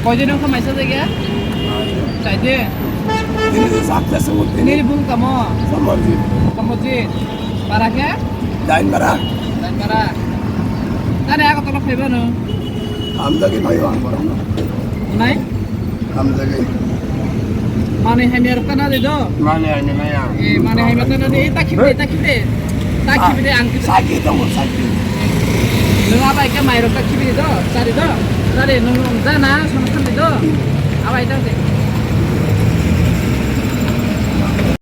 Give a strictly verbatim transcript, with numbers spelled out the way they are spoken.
Koidin wngkha maisa jaga? Chaide. Ini sakte sebut ini. Nini bung tamo? Samajit. Samajit. Para khe? Dain bara. Dain bara. Tani ako tolo phaiba no? Amjagi bhai ang borok no. Nai? Amjagi. Mani hamya rok tana de do? Mani hamya nai ang. Eh, mani hamya tana de, ta khibi de, ta khibi de. Ta khibi de, ang khibi. Sagi tongo, sagi. Nung abai ke mai rok ta khibi de do, sari do. Sari nung nung jana, sama kham de do. Abai ta de.